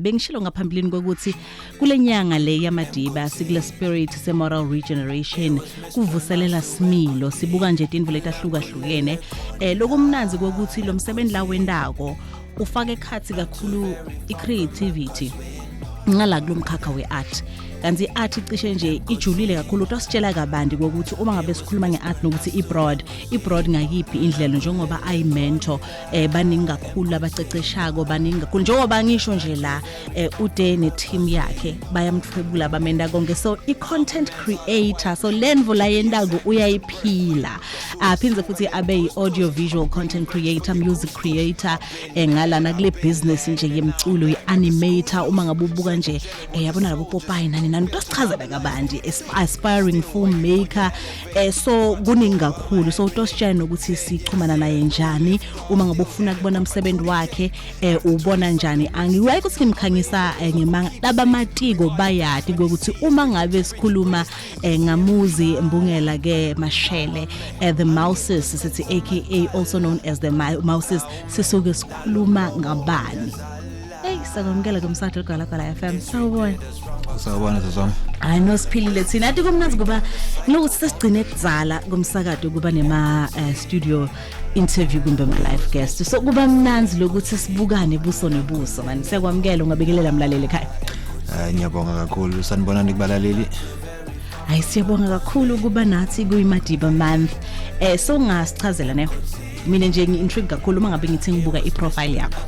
Bengishilo ngaphambilini kokuthi kule nyanga le yamadiba sikule spirit se moral regeneration, kuvuselela similo, sibuka nje tintfo letahlukahlukene. Lokumnanzi kokuthi lo msebenzi la wendako ufake ekhatsi kakhulu i-creativity ngala kulomkhakha we-art, kanti i-art icishe nje ijulile kakhulu. Utasitshela kabanti kokuthi uma ngabe sikhuluma nge-art nokuthi i-broad ngayiphi indlela, njengoba ayi-mentor, baningi kakhulu abaceceshako, baningi kakhulu, njengoba ngisho nje la, ude ne-team yakhe bayamthwebula, bamenda konke. So i-content creator, so lentfo la yentako uyayiphila, aphindze futhi abe yi-audio visual content creator, music creator, ngalana kule business nje yemculo, i-animator. Uma ngabe ubuka nje, yabona labo Popeye nani nani, utosichazela kabanti, aspiring filmmaker. So kuningi kakhulu, so utositshela nokuthi sichumana naye njani uma ngabe ufuna kubona umsebenzi wakhe, ubona njani. Angiwayi ukuthi ngimkhangisa ngemanga, labamatiko bayati ukuthi uma ngabe sikhuluma ngaMuzi Mbungela ke Mashele, the Mouses sithi, aka also known as the Mouses, sisuke sikhuluma ngabani. Hey, sakwamukela kumsakazo Ligwalagwala FM, sawubona. Sawubona, siswami. Hayi no, siphilile thina. Athi kumnanzi kuba lokuthi sesigcine kudzala kumsakazo kuba nema studio interview kumbe ma live guest, so kuba mnanzi lokuthi sibukane buso nebuso mani. Siyakwamukela, ungabikelela mlaleli ekhaya. Ngiyabonga kakhulu. Sanibonani kubalaleli. Hayi, siyabonga kakhulu kuba nathi kuyiMadiba Month. So ngasichazela ne, mina nje ngi-intrigue kakhulu uma ngabe ngithi ngibuka i-profile yakho.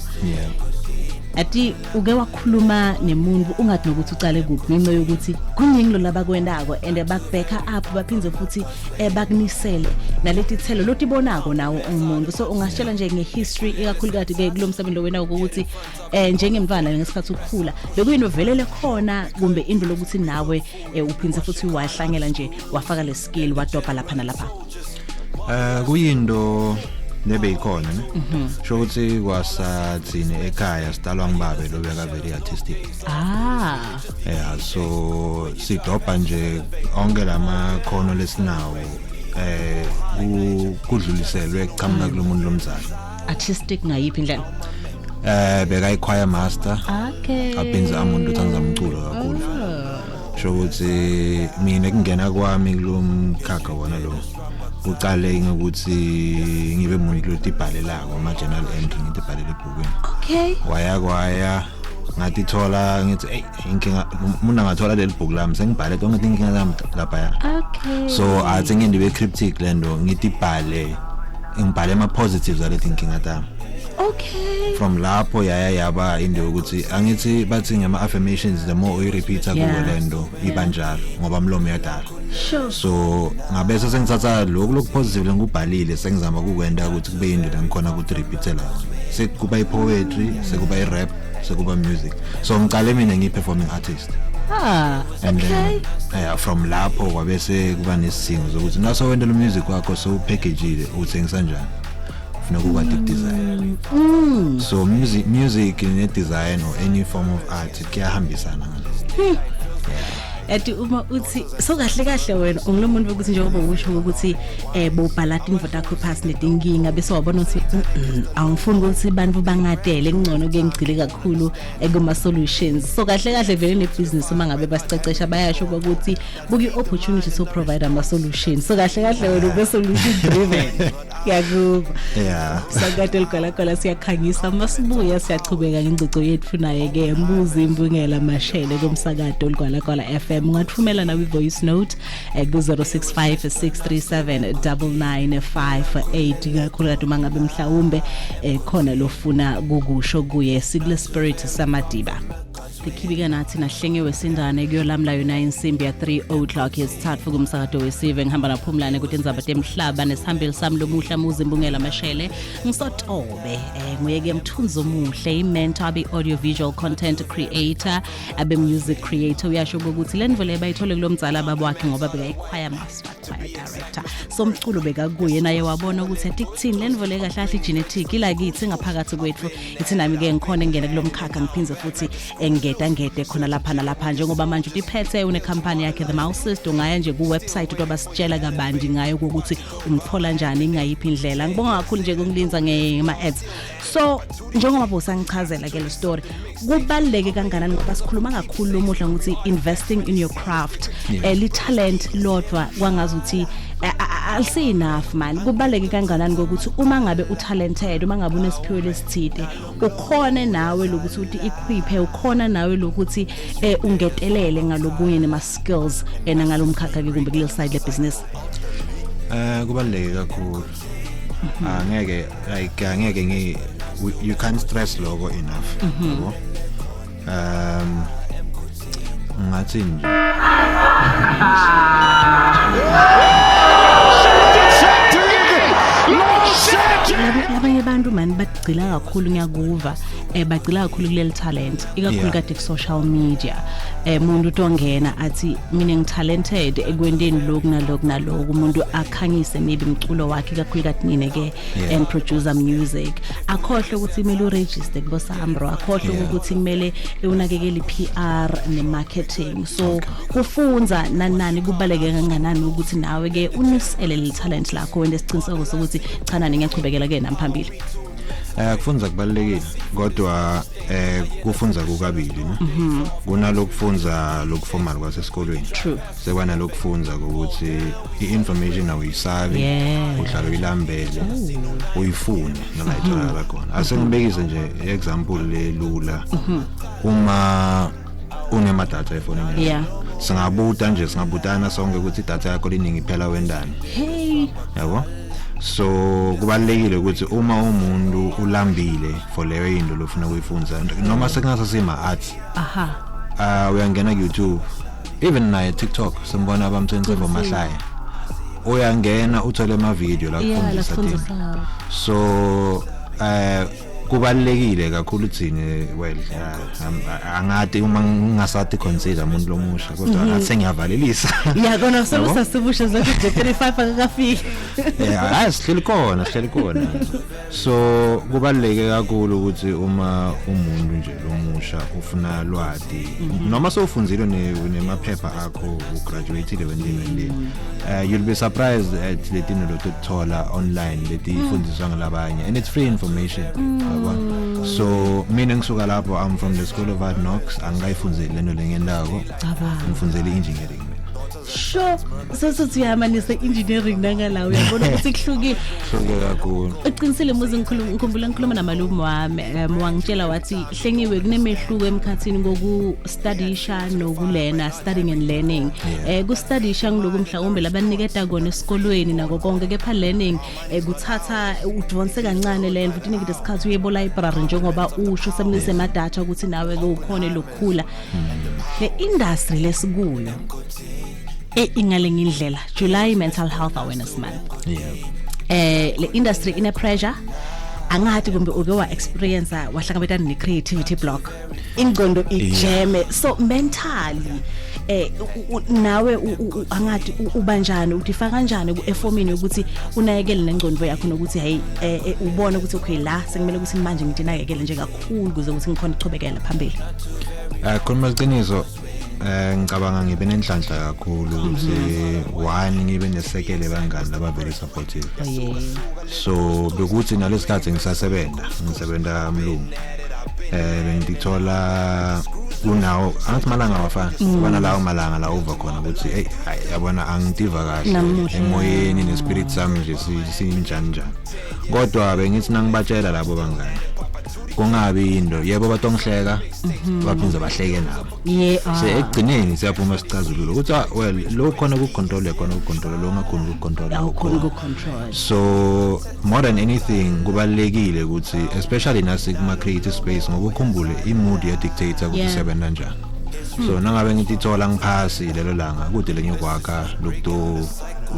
Ati uke wakhuluma nemuntu ungathi nokuthi ucale kuphi, ngenxa yokuthi kuningi lo labakwendako and bakubacka up, baphindze futhi bakunisele naleti thelo lotibonako nawo umuntu. So ungasitshela nje ngehistory, ikakhulukazi ke kulo msebenzi lo wena, ukuthi njengemntwana ngesikhathi ukukhula bekuyinto velele khona kumbe into lokuthi nawe uphindze futhi wahlangela nje, wafaka le skill, wadobha lapha nalapha? Kuyinto nebeyikhona ne. Sho ukuthi kwasathini ekhaya sidalwa ngibabe lo beka very artistic. Yeah, so sidobha nje onke lamakhono lesinawo kudluliselwe kuqhamuka kulomuntu lomzali. Artistic ngayiphi indlela? Beka i-choir master. Aphinze amuntu othanda umculo kakhulu. Sho ukuthi mina kungena kwami kulomkhakha wona lo uqale ngokuthi ngibe umuntu lotibhalelako ama journal entry, ngitibhalele ebhukwini. Waya kwaya ngathi thola ngithi, "Hey, inkinga umuntu angathola leli bhuku lami, sengibhale tonke inkinga zami lapha." So athi ngindibe cryptic lento, ngitibhale, ngibhale ama positives aleti inkinga tami. From lapho yaya yaba into yokuthi angithi bathi ngama affirmations, the more uyirepeata kuwo lento iba njalo, ngoba umlomo uyadala. So ngabe sengithatha lokhu loku positive lengubhalile, sengizama ukukwenda ukuthi kube into lengikhona ukuthi repeatela yona, sekuba i-poetry, sekuba i-rap, sekuba music. So ngicale mina ngiyi-performing artist. And then, yeah, from lapho kwabese kuba nesidingo zokuthi naso wena lo music wakho sowupackagile, uthengisa njani? Ufuna ukukwati ukudesign. So music ne design or any form of art kuyahambisana ngalesi. Ati uma uthi so kahle kahle wena ungulomuntu ukuthi njengoba usho ukuthi bobhala tintfo takho phasi netinkinga, bese wabona ukuthi angifuni ukuthi bantu bangadele, ngcono ke ngigcile kakhulu kuma solutions. So kahle kahle vele ne business, uma ngabe basicecesha bayasho ukuthi buka i-opportunity to provide ama solutions. So kahle kahle wena ube solution driven, ngiyakuva. Sakade Ligwalagwala siyakhangisa, masibuya siyachubeka ngengcoco yethu naye ke Mbuzi Mbungela Mashele kumsakato Ligwalagwala FM. Ungathumela nawe voice note ku 065 637 9958, kakhulu kade uma ngabe mhlawumbe khona lofuna kukusho kuye. Sikule spirit samadiba. Sikhibika nathi nahlenge wesindane kuyolamla yona insimbi ya 3 o'clock yesithathu kumsakato wesive. Ngihamba naphumlane ukuthi indzaba temhlaba nesihambeli sami lomuhla Muzi Mbungela Mashele ngisotobe, nguye ke mthunzi omuhle, i-mentor, abe audio visual content creator, abe music creator. Uyasho ukuthi le ndvo le bayithole kulomdzala baba wakhe, ngoba bekayi-choir master, choir director, so umculo bekakuye naye. Wabona ukuthi athi kuthini le ndvo le kahle kahle i-genetic ila kithi, ngaphakathi kwethu. Ithi nami ke ngikhona ngene kulomkhakha, ngiphindze futhi engene. Angete angete khona lapha nalapha, njengoba manje utiphethe, une company yakhe, The Mousist. Ungaya nje ku website utobasitshela kabanzi ngayo ukuthi umthola njani, ingayiphi indlela. Ngibonga kakhulu nje kungilinza ngema ads. So njengoba bosangichazela ke le story, kubaluleke kanganani, ngoba sikhuluma kakhulu lomuhla ukuthi investing in your craft, li talent lodwa kwangazuthi alisi enough man. Kubaluleke kanganani ukuthi uma ngabe utalented, uma ngabe unesiphiwo lesithide, ukhona nawe lokuthi uthi equip, ukhona nawe lokuthi ungetelele ngalokunye nema skills ena ngalomkhakha ke kumbe kuleli side le business? Kubaluleke kakhulu. Angeke, like, angeke ngi you can't stress lokho enough, yabo. Ngathi nje Labanye abantu mani bagcila kakhulu, ngiyakuva, bagcila kakhulu kuleli talent, ikakhulu kade ku social media. Umuntu utongena athi, "Mina ngitalented ekwenteni lokhu nalokhu nalokhu." Umuntu akhangise maybe umculo wakhe, kakhulu kade nine ke and producer music, akhohle ukuthi kumele uregister kubo SAMRO, akhohle ukuthi kumele unakekele iPR nemarketing. So kufunza nanani kubaleke kanganani ukuthi nawe ke unisele le talent lakho, wena isiqiniseko sokuthi cha, nani ngiyachubekela ke nami phambili? Kufunza kubalulekile, kodwa kufunza kukabili, ne. Kunalokufunza lokuformal kwasesikolweni. Sekwana lokufunza ukuthi i-information awuyisabi, uhlala uyilambele, uyifune noma itholakala khona. Asengibekise nje example lelula: uma unemadatha efonini yakho, singabuta nje, singabutana sonke ukuthi idatha yakho liningi phela wendani? Hey. Yabo, so kubalulekile ukuthi uma umuntu ulambile for leyo into lofuna ukuyifunza, noma sekungasasima arts, uyangena ku YouTube, even naye TikTok, simbona abamthense ngomahlaya, uyangena uthole ama video la kufundisa thina. Lafundisa. So kubalulekile kakhulu thini, well, angati uma ngingasathi consider umuntu lomusha, kodwa ngathi sengiyavalelisa. Ya kona solo. Yabo? Sasibusha zonke nje, 35 akakafiki. Yeah, hayi, sihleli khona, sihleli khona. So kubaluleke kakhulu ukuthi uma umuntu nje lomusha ufuna lwati, noma sewufunzile nemaphepha akho, ugraduateile wendini wendini, you'll be surprised at letino lotothola online letifundiswa ngalabanye, and it's free information, yabona. So mina ngisuka lapho, I'm from the School of Hard Knocks. Angikayifunzeli lento lengendako. Cabanga. Ngifunzele engineering mina. Sure, sesithi uyamanisa engineering nangala, uyabona ukuthi kuhlukile. Hluke kakhulu. Uqinisile muzi. Ngikhuluma, ngikhumbula ngikhuluma namalume wami, wangitshela wathi, "Hlengiwe, kunemehluko emkhathini kokustudisha nokulena, studying and learning." Kustudisha ngiloku mhlawumbe labaniketa kona esikolweni nako konke, kepha learning kuthatha udonse kancane lento futhi unikete isikhathi uye bo library, njengoba usho, sebenzise emadatha ukuthi nawe ke ukhone lokukhula. Le industry lesikuyo ingale ngindlela, July Mental Health Awareness Month, le industry ine pressure. Angathi kumbe uke wa experience, wahlangabetana ne creativity block, ingqondo ijeme. So mentally nawe angathi ubanjani, utifaka kanjani ku efomini ukuthi unakekele nengqondo yakho, nokuthi hey, ubone ukuthi okay, la sekumele ukuthi manje ngidinakekele nje kakhulu ukuze ukuthi ngikhona ukuchubekela phambili? Khuluma iqiniso, ngicabanga ngibe nenhlanhla kakhulu ukuthi one, ngibe nesekele bangani laba very supportive. Oh yeah. So bekuthi nalesikhathi ngisasebenza, ngisebenza mlungu, bengithola kunawo, angathi malanga awafani, kubana lawo malanga la uva khona ukuthi hey, hayi, yabona, angitiva kahle Namuhla. emoyeni nespirit sami nje sinjani njani. Kodwa bengithi nangibatshela labo bangani, kungabi into yebo batongihleka, baphindze bahleke nabo. Se ekugcineni siyaphuma sicazululo ukuthi ah, well, lo khona ukucontrol, khona ukucontrol, lo ngakhona ukucontrol. Awukhona ukucontrol. So more than anything kubalulekile ukuthi, especially nasi kuma creative space, ngoba ukhumbule i-mood ya dictator ukuthi usebenza kanjani. So nangabe ngithi ithola ngiphasi lelo langa, kude lenye kwakha lokto,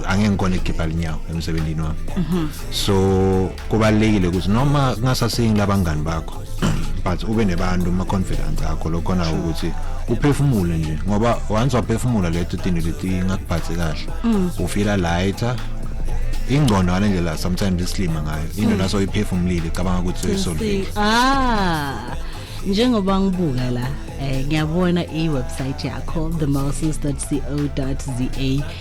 angeke ngikhone ukukhipha linyawo emsebenzini wami. So kubalulekile ukuthi noma kungasasingi labangani bakho, but ube nebantu ama confidence akho lokhona ukuthi uphefumule nje, ngoba once waphefumula leto tinto leti ngakuphathi kahle, ufeel lighter. Ingcono ngale ndlela sometimes isilima ngayo into naso, iphefumulile, icabanga ukuthi uyisolve. Ah. Njengoba ngibuka la, ngiyabona i-website yakho, themouses.co.za.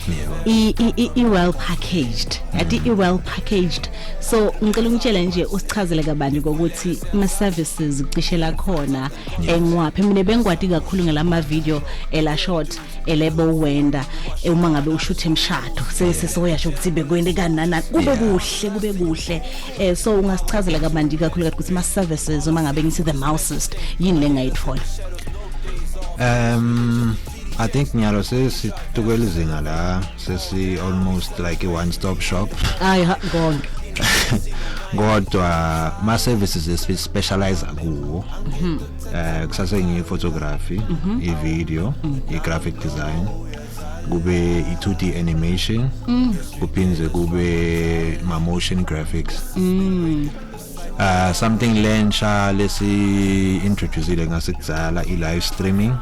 I well packaged, yathi i well packaged. So ngicela ungitshele nje, usichazele kabanzi ngokuthi ama services cishela khona engwaphi. Mina bengwati kakhulu ngalama video ela short elebo wenda, uma ngabe ushuthe emshado, sesoyasho ukuthi bekwende kanana, kube kuhle, kube kuhle. So ungasichazela kabanzi kakhulu ukuthi ama services, uma ngabe ngithi The Mousist, yini lengayithola? I think nyalo sesitukela izinga la sesi almost like a one stop shop. Ayi konke. Kodwa ma services esi specialize kuwo kusase ngiyi photography, i video, i graphic design, kube i 2D animation, kuphindze kube ma motion graphics. Something lensha lesi introduceile ngasekudzala, i live streaming.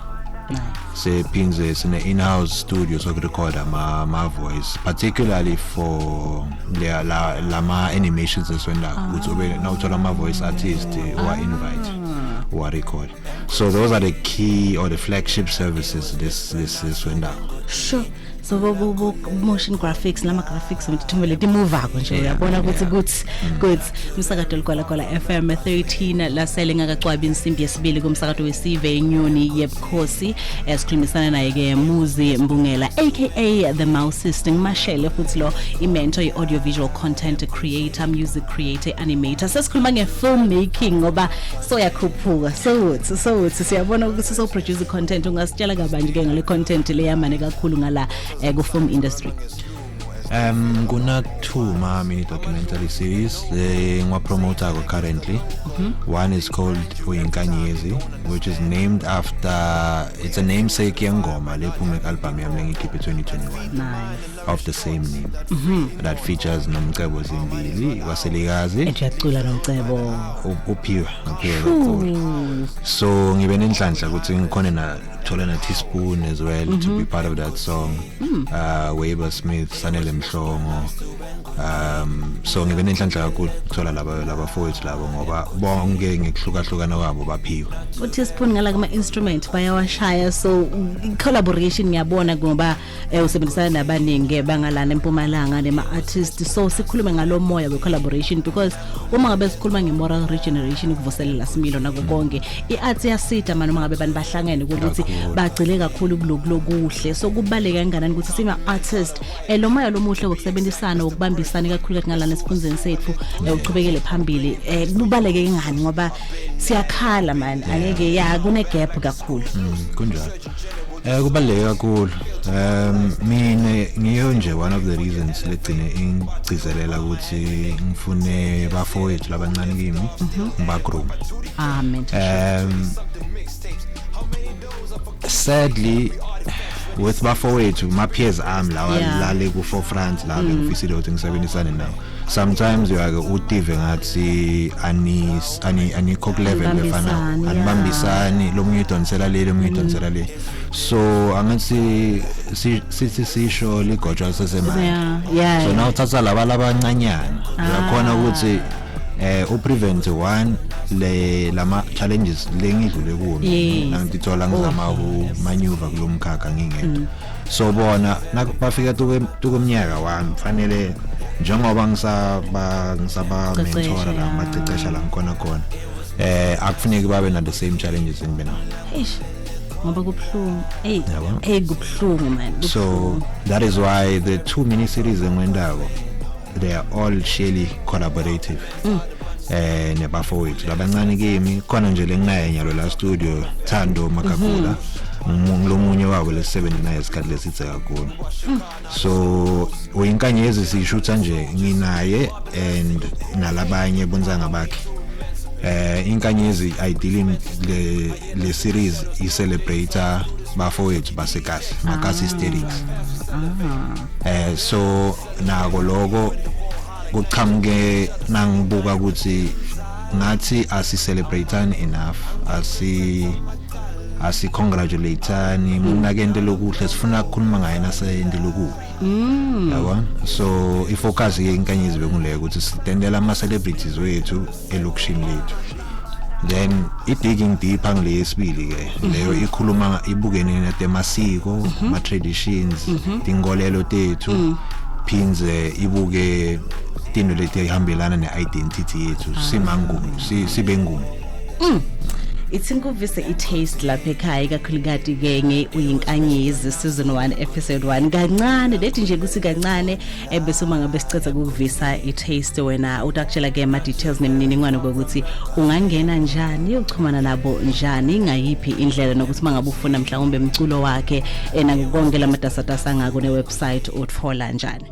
Nice. Sephindze sine in-house studio sokurecorda ma voice, particularly for le la lama animations eswenda, ukuthi ube nawuthola ama voice artist wa invite wa record. So those are the key or the flagship services this wenda. Sure, so bo motion graphics, lama graphics ngithumele timuvako nje, uyabona ukuthi kuthi umsakato Ligwalagwala FM, 13 lasele ngakacwabi insimbi yesibili, kumsakato wesive inyoni yebukhosi. Esikhulumisana naye ke Muzi Mbungela, aka The Mouse. Ngimashele futhi lo i-mentor, i-audio visual content creator, music creator, animator. Sesikhuluma nge-film making ngoba soyakhuphuka, so siyabona ukuthi so produce content. Ungasitshela kabanje ke ngale content leyamane kakhulu ngala ku film industry? Kuna two ma mini documentary series le ngiwapromota currently. One is called Uyinkanyezi, which is named after, it's a namesake yengoma lephume album yami lengikhiphe 2021 Nice. Of the same name. That features Nomcebo Zimbili waselikazi. Ethi uyacula Nomcebo. Uphiwe kakhulu. So ngibe nenhlanhla ukuthi ngikhone na thola na Teaspoon as well to be part of that song. Weber Smith, Sanele Mhlongo. So ngibe nenhlanhla kakhulu ukuthola laba fowethu labo, ngoba bonke ngikuhlukahlukana kwabo baphiwe. U-Teaspoon ngala kuma instrument bayawashaya. So collaboration ngiyabona ngoba usebenzisana nabaningi bangalana eMpumalanga nema artists. So sikhulume ngalo moya we collaboration, because uma ngabe sikhuluma nge-moral regeneration, ukuvuselela similo nako konke, i-art iyasida manje uma ngabe abantu bahlangene ukuthi Kakhulu. Bagcile kakhulu kuloku lokuhle. So kubaleka kangakanani ukuthi sima artist, lo moya lomuhle wokusebenzisana, wokubambisana, ikakhulukazi ngalana esikhunzeni sethu, uchubekele phambili? Kubaleke ngani, ngoba siyakhala man, angeke ya kune gap kakhulu. Kunjalo. Kubaluleke kakhulu. Mina ngiyo nje one of the reasons legcine ingigcizelela ukuthi ngifune bafowethu labancane kimi ngibagroom. Amen. Sadly with bafowethu, my peers ami lawa lale ku forefront la bengifisile ukuthi ngisebenzisane nawo, sometimes uyake utive ngathi ani ani anikho ku level lefana. Anibambisani, yeah. Anibambisani, lo munye udonsela le, lo munye udonsela le. So angathi sithi sisho ligotshwa sesemanje. So now uthatha laba labancanyana, uyakhona ukuthi uprevent one le lama challenges lengidlule kuwo nangithola ngizama ku maneuver kulomkhakha ngingedwa. So bona bafika tukumnyaka wami, fanele njengoba ngisaba Qeqesha, mentora la, baqeqesha la ngikhona khona, akufuneki babe na the same challenges engibe nawo. Eish, ngoba kubuhlungu, hey. Yabo. Hey, kubuhlungu man. So Kubuhlungu. That is why the two mini series engwendako, they are all surely collaborative nebafowethu labancane kimi. Khona nje lenginaye nyalo la studio, Thando Makakula, ngilomunye wabo lesisebenza naye isikhathi lesithe kakhulu. So uyinkanyezi siyishutha nje nginaye and nalabanye bonzanga bakhe. Inkanyezi ideally le series i celebrate bafowethu basekasi, Makasi Aesthetics. So nako lokho kuchamuke nangibuka ukuthi ngathi asi celebrate enough, asi congratulateani mina ke into lokuhle sifuna ukukhuluma ngaye nasente lokubi, yabona. So ifocus ke inkanyezi bekuleyo ukuthi sitendela ama celebrities wethu elokishini lethu. Then i-digging deeper ngile yesibili ke, leyo ikhuluma ibukene netemasiko, ama traditions, tinkolelo tethu, phinze ibuke tinto leti ihambelana ne-identity yethu siManguni, sibeNguni. Ithi ngikuvise i-taste lapha ekhaya, ikakhulukati ke nge Uyinkanyezi season 1 episode 1, kancane lethi nje kuthi kancane, ebese uma ngabe sicetha ukuvisa i-taste, wena utakutshela ke ama details nemininingwane kokuthi ungangena njani, uchumana nabo njani, ngayiphi indlela, nokuthi mangabe ufuna mhlawumbe umculo wakhe ena konke lamatasatasa ngako ne website utfola njani.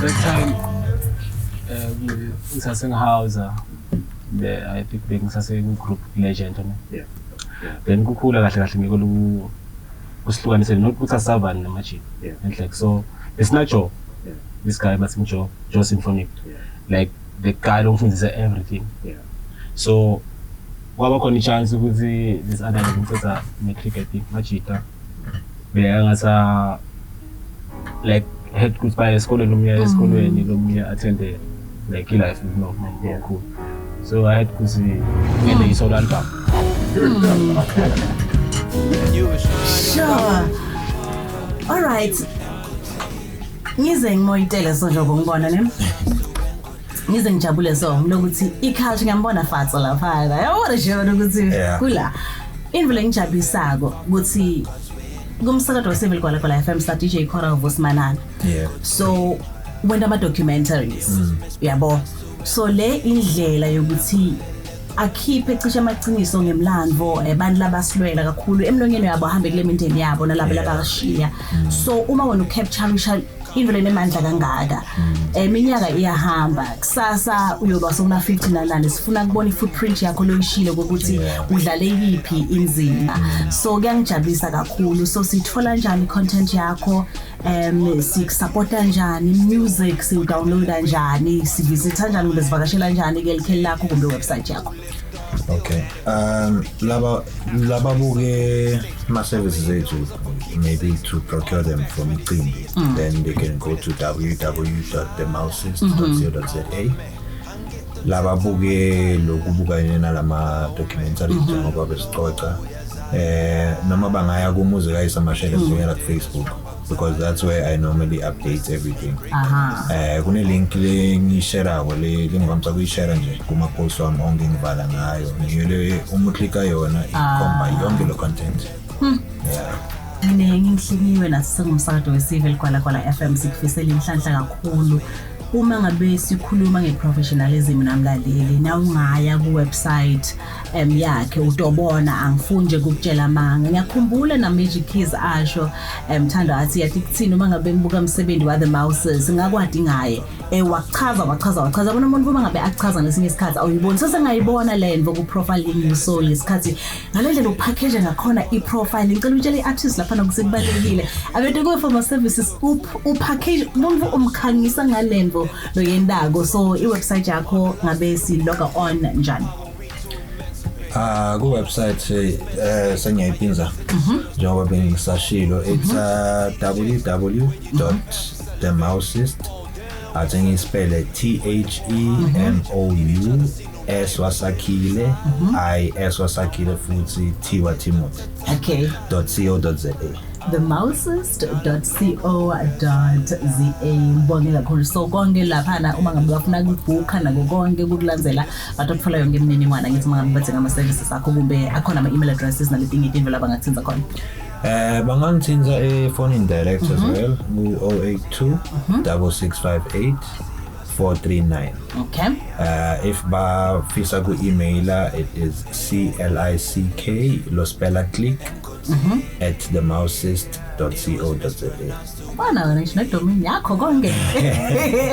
That time ngisasengihauser the I think bengisase group Legend, ne? Yeah. Then kukhula kahle kahle ngiko loku kusihlukanisele, not ukuthi asavani namajini. And like, so it's not Joe. This guy bathi Joe, Joe Symphonic. Like the guy longifundisa everything. So kwaba khona i-chance ukuthi this other ngicetha matric, I think majita bekangasa like head ukuthi baye esikolweni, lomunye esikolweni, lomunye attend like i-life, cool. So I had ukuthi ngene i-solo album. Sure. All right. Ngize ngimoyitele so njengoba ngibona ne. Ngize ngijabule so lokuthi i-culture ngiyambona Fatso lapha. Yabona nje wena ukuthi kula. Indlela engijabulisako ukuthi kumsakazo weCivil Gwala FM sa DJ Cora Vusmanana. So wenta ama documentaries. Yabo. So le indlela yokuthi akhiphe cishe amaqiniso ngemlandvo abantu labasilwela kakhulu emlonyeni yabo, ahambe kule mindeni yabo nalabo labashiya. So uma wena ucapture indlela enemandla kangaka, iminyaka iyahamba, kusasa uyoba sokuna 50 nanani, sifuna kubona i-footprint yakho loyishilo ukuthi udlale yiphi inzima. So kuyangijabulisa kakhulu. So sithola njani content yakho, sikusupporta njani, music siwudownloada njani, sivisitha njani kumbe sivakashela njani ke likheli lakho kumbe website yakho? Okay. Laba laba buke ama services ethu, maybe to procure them from Icimbi, then they can go to www.themouses.co.za. Laba buke lokubukane nalama documentaries njengoba besicoca, noma bangaya kumuzi kayisamashele ziyela ku Facebook, because that's where I normally update everything. Kune link le ngiyisharako le lengivamisa kuyishare nje kuma posts wami onke, ngivala ngayo, ngiyo le uma uklika yona ikhomba yonke lo content. Yeah. Mina ngihlingiwe nasengumsakazo wesive Ligwalagwala FM, sikufisela inhlanhla kakhulu. Uma ngabe sikhuluma ngeprofessionalism namlaleli, na ungaya ku website yakhe utobona, angifuni nje ukukutshela amanga. Ngiyakhumbula na Magic Keys asho Thando athi yathi kuthini uma ngabe ngibuka umsebenzi wa The Mouses ngakwadi ngaye, wachaza wachaza wachaza bona umuntu uma ngabe achaza ngesinye isikhathi awuyiboni, sesengayibona le nto ku profiling. So lesikhathi ngalendlela upackage ngakhona i profile, ngicela utshele i-artist lapha nokuthi kubalekile abethu ku for services upackage umuntu umkhangisa ngalento loyendako. So i-website yakho ngabe si log on njani? Ah, ku website sengiyayiphinza njengoba bengisashilo, it's www.themousist, athi ngispele T H E M O U S wasakhile I S wasakhile futhi T wa Timothy .co.za. themousist.co.za. Ngibonge kakhulu. So konke laphana uma ngabe bafuna ukubhukha nako konke kukulandzela, batotfola yonke imininingwane, ngithi uma ngabe badinga ama-services akho, kumbe akhona ama-email addresses naletinye tintfo labangatsinza khona? Bangangithinta efonini direct as well ku 082 6658 439. If bafisa ku emaila, it is click lo spella click @themousist.co.za. Bana wena ngisho nedomain yakho konke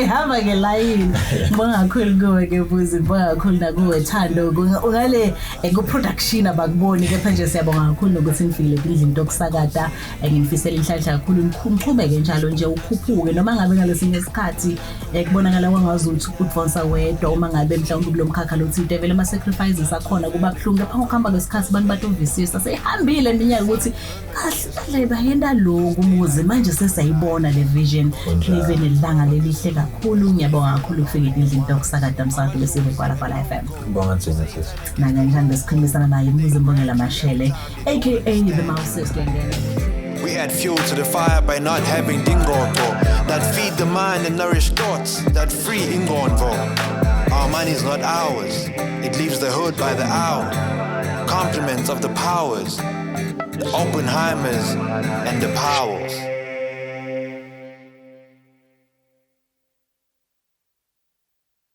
hamba ke layini. Ngibonga kakhulu kuwe ke Buzi, ngibonga kakhulu nakuwe Thando ungale ku production abakuboni, kepha nje siyabonga kakhulu nokuthi nifikile endlini yokusakata. Nginifisela inhlanhla kakhulu, niqhubeke njalo nje ukhuphuke, noma ngabe ngalesinye isikhathi kubonakala kwangazuthi udonsa wedwa, uma ngabe mhlawumbe kulo mkhakha lothinte vele ama sacrifices akhona kuba buhlungu, kepha ngokuhamba kwesikhathi abantu batovisisa seyihambile iminyaka ukuthi kahle kahle bayenda lokhu umuzi manje sesayibona. Siyayibona le vision. Kunjalo. Nibe nelanga lelihle kakhulu. Ngiyabonga kakhulu ukufika endlini yokusakata umsakazo wesive Gwalagwala FM. Ngibonga thina sisi. Nakanjani besikhulumisana naye Muzi Mbongela Mashele, aka The Mouse Siyangena. We add fuel to the fire by not having dingoto that feed the mind and nourish thoughts that free ingonvo. Our money's not ours, it leaves the hood by the hour. Compliments of the powers, the Oppenheimers and the Powells.